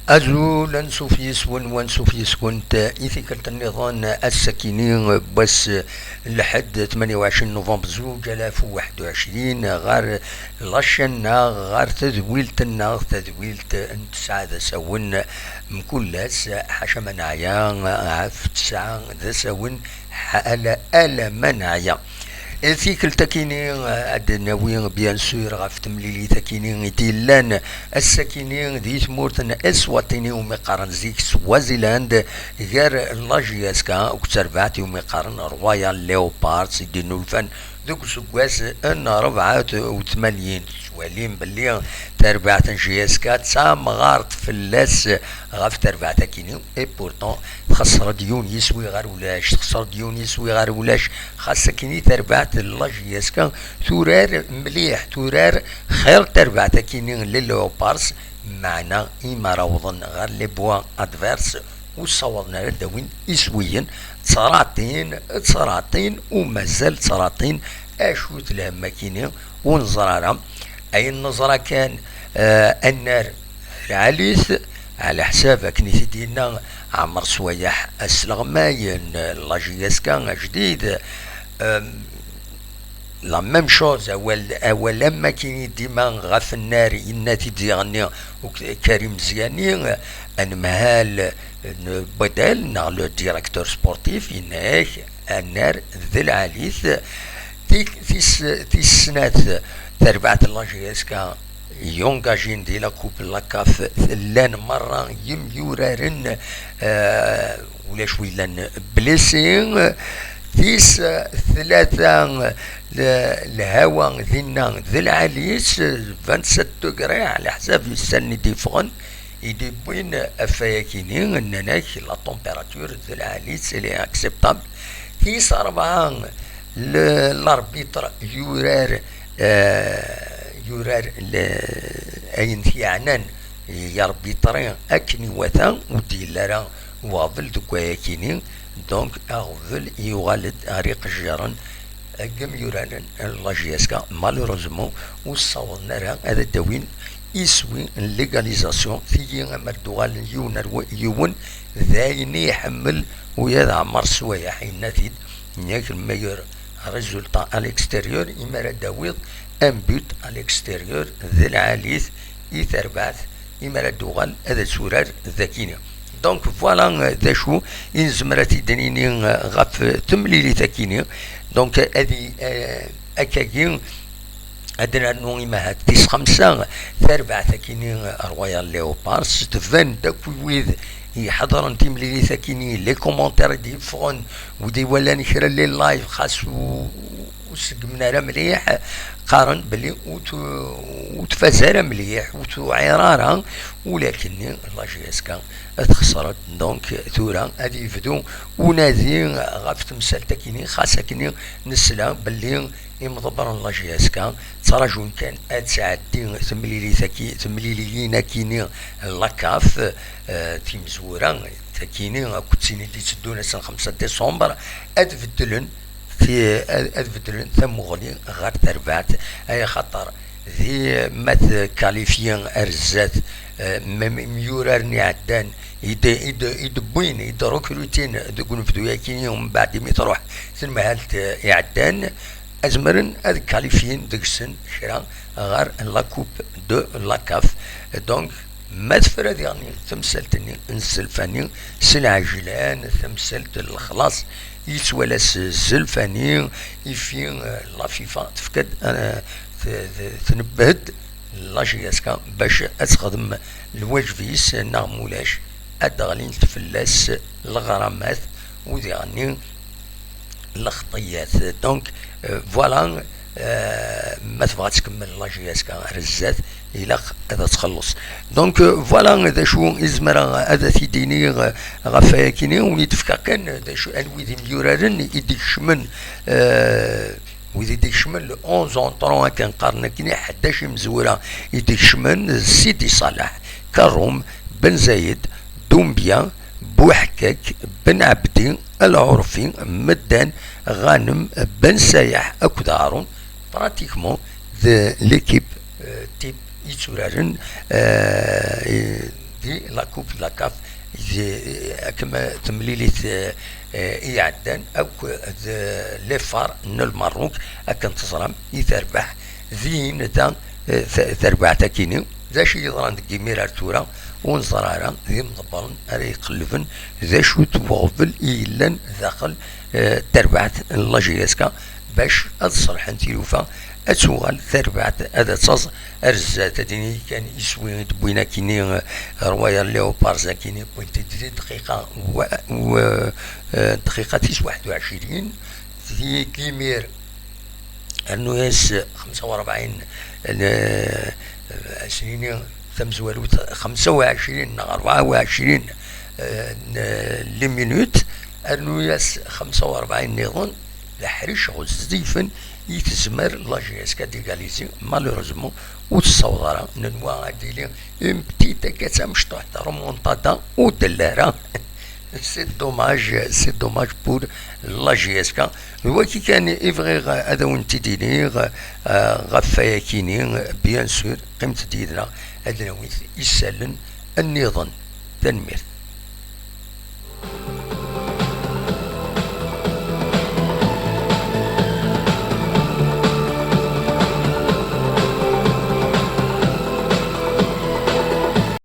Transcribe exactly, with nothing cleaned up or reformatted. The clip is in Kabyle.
Azul, ansuf yes-wen, wansuf yes-went i tikkelt nniḍen, ass-akini n wass n lḥedd, tmanya u ɛecrin november zuǧ alaf u waḥed u ɛecrin, ɣer laččan-nneɣ, ɣer tedwilt-nneɣ, tadwilt n tesɛa d asawen mkul ass, ḥaca ma neɛya ɣef tesɛa d asawen, ḥala ala ma neɛya. Tikkelt-akini ad d-nawi, bien sûr, ɣef temlilit-akini i d-yellan ass-akini di tmurt n Eswatini, umi qqaren zik Swaziland, gar la J S K akked terbaɛt umi qqaren Royal Leopards, i d-innulfan deg useggas n rebɛa u tmanyin. Tettwalim belli tarbaɛt n J S K d tamɣart fell-as ɣef terbaɛt-akini, et pourtant txesser-d yiwen yiswi ɣer ulac, txesser-d yiwen yiswi ɣer ulac, xas akini tarbaɛt n la J S K turar mliḥ, turar xir tarbaɛt-akini n les Leopards, meɛna imi ara awḍen ɣer les bois adverses, ur ssawaḍen ara ad d-awin iswiyen, ttṛaṭin, ttṛaṭin, u mazal ttṛaṭin, acu-t lhemm-akini, ur neẓri ara. Ayen neẓra kan, eh, annar lɛali-t, ɛla ḥsab akken i t-id-yenna Ɛmer Swayeḥ, asleɣmay n la J S K ajdid, em, la même chose, awal, awal am akini dima ɣef nnar, yenna-t-id diɣenni uk-, Karim Ziani, anemhal n Badal, neɣ le directeur sportif, yenna-ak annar d lɛali-t. Tik-, tis, tis snat, tarbaɛt n la J S K yungajin di la coupe la CAF, llan merra yimyuraren, eh, ulac wi llan blessés. Tis, eh, tlata, le-, lhawa dinna d lɛali-s, vingt-sept degrés, ɛla ḥsab ussan i d-yeffɣen, i d-yewwin afayakini, nnan-ak la température d lɛali-s, elle est acceptable. Tis rebɛa, le-, l'arbitre yurar, eh, yurar le-, ayen t-yeɛnan, yerbitri akken iwata, ur d-yelli ara uɣbel deg wayakini. Donc aɣbel yuɣal-d ɣer iqejjiren n yimyuraren n la J S K. Malheureusement, ur ssawḍen ara ad d-awin iswi n l'égalisation. Tigi, amer d-uɣalen yiwen ar wa-, yiwen, d ayen i iḥemmel uya d Ɛmer Swayeḥ, yenna-t-id, yenna-k le meilleur résultat à l'extérieur, imi ara d-tawiḍ un but à l'extérieur, d lɛali-t i terbaɛt, imi ara d-tuɣal ad turar d akini. Donc voilà, euh, d acu i nezmer ad t-id-nini, euh, ɣef temlilit akini. Donc, euh, ad i-, euh, akkagi, ad nernu imahat tis xemsa, tarbaɛt akini, euh, Royal Leopards, tban-d akk i wid iḥeḍren timlilit akini, les commentaires i d-yeffɣen, wid iwalan kra les live, xas u-, ur seggmen ara mliḥ, qqaren belli ur tu-, ur tfaz ara mliḥ, ur tuɛir ara, ulakenni la J S K txesret. Donc tura ad yebdu unadi ɣef temsalt akini, xas akini nesla belli imḍebbren n la J S K ttrajun kan ad tɛeddi temlilit-aki-, temliliyin akini n la CAF, eh, timezwura, takini akked tin i d-itteddun ass n xemsa décembre, ad beddlen ti-, ad, ad beddlen tamuɣli ɣer terbaɛt, ay axaṭer di ma tkalifyi ar zdat, eh, m-, m-, myuraren iɛeddan i d-, i d-, i d-wwin, i d-rekrutin deg unebdu-yaki, umbeɛd imi truḥ tenmehalt, eh, iɛeddan, ad zemren ad kalifyin deg-sen kra ɣer la Coupe de la CAF. Donc, ma tefra diɣen temsalt-nni n Zelfani, s lɛejlan, tamsalt n lexlaṣ, yettwala-s Zelfani, ifi, eh, la FIFA tefka-d, eh, t-, t-, tnebbeh-d la J S K bac ad texdem lwajeb-is, neɣ mulac ad d-ɣlint fell-as leɣramat, u diɣenni lexṭiyat. Donc, euh, voilà, euh, ma tebɣa ad tkemmel la J S K ar zdat, ilaq ad txelleṣ. Donc, euh, voilà d acu i zemreɣ ad t-id-iniɣ, euh, ɣef wayakini, wen-id-fkeɣ kan d acu, anwi d imyuraren i d-ikecmen, euh, wid i d-ikecmen le onze entrant akken qqaren akkenni, ḥdac imezwura i d-ikecmen, Sidi Ṣaleḥ, Karum, Ben Zayed, Doumbia, Bouḥkak, Ben Abdi, El Ɛurfi, Meddan, Ghanem, Ben Sayaḥ akked Haroun. Pratiquement d l'équipe, euh, type yetturaren, euh, di la Coupe de la CAF, akken temlilit iɛeddan akk d l'Effar n Lmerruk, akken teẓram i terbeḥ din da, tarbaɛt akini. D acu yeḍran deg imir ar tura, ur neẓra ara d imḍebbren ara iqellben d acu-t uɣbel i yellan daxel tarbaɛt n la J S K, bac ad ṣelḥen tilufa, ad tuɣal tarbaɛt ad taẓ ar zdat. Ad d-nini kan iswi i d-wwin akini Royal Leopards, akini wwin-t-id di dqiqa, dqiqa tis waḥed u ɛecrin, di yimir rnu-yas xemsa u rebɛin, as-nini tamezwarut xemsa u ɛecrin neɣ rebɛa u ɛecrin n les minutes, rnu-yas xemsa u rebɛin nniḍen, d aḥric ɣezzifen i tezmer la J S K ad égaliser. Malheureusement, ur tessaweḍ ara. Nenwa ad d-tili une petite akka d tamecṭuḥt remontada, ur d-telli ara. C'est dommage, c'est dommage pour la J S K. D wagi kan i bɣiɣ ad awen-t-id-iniɣ ɣef wayakini. Bien sûr, qqimet-d yid-neɣ ad nawi isallen nniḍen. Tanemmirt.